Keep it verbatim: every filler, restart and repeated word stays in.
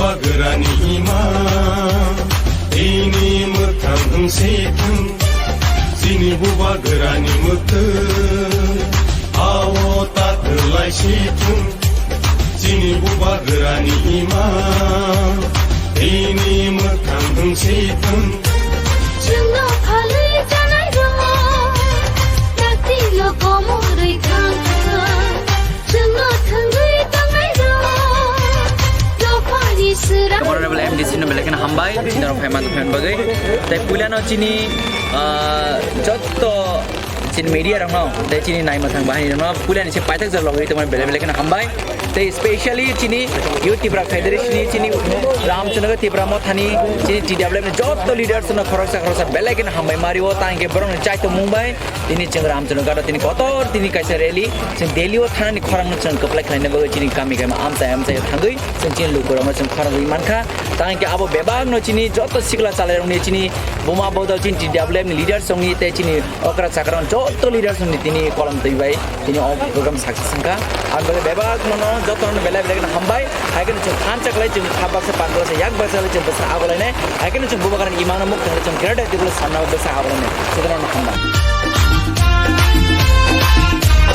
Bubagrani ima, ini mwthang wng si thung, chini bubagrani mwtwk, ao ta twlai si thung, chini bubagrani ima, ini mwthang wng si thung. Chwngno phalwi chanai rok, taktino komorwi thang thang. Chwngno thwngwi tongnairok, dophani swrang. Honorable M D C no belai kheno hambai, chini rok phaima tongphani bagwi. Tei puilano chini, ah, jotto chini media rokno, tei chini naima thang bahai rokno, puilani se paithak jora logwi tongmani belai belai kheno hambai. Tei specially chini Youth Tipra Federation ni chini Ramchandra Tipra Mothani chini T W F ni jotto leaders no khoroksa khoroksa belai kheno hambai mario, tangke borokni chaito mungbai. Tini chwng Ramchandra Ghat o tini kotor tini kaisa rally, chwng Delhi o thanani khorang no chwng kwplai khlaina bagwi chini kami kami amchai amchai o thangwi chwng chini lukurok no chwng khorang rwi mankha. Tang khe abo bebak no chini joto sikla chalai rok ni chini buma bodol chini T W F ni leaders rok ni tei chini okra chakra rok joto leaders rok ni tini kolom twi bai tini o program success wngkha. Ang bagwi bebak no no joto no belai belai no hambai. Hai khe no chwng thansa khlai chwng kha baksa pan baksa yak baksa khlai chwng bwsa agolainai. Hai khe no chwng bubagrani imang no muk thang chwng kera dai tibula samna bwsa agolainai. Joto no hambai.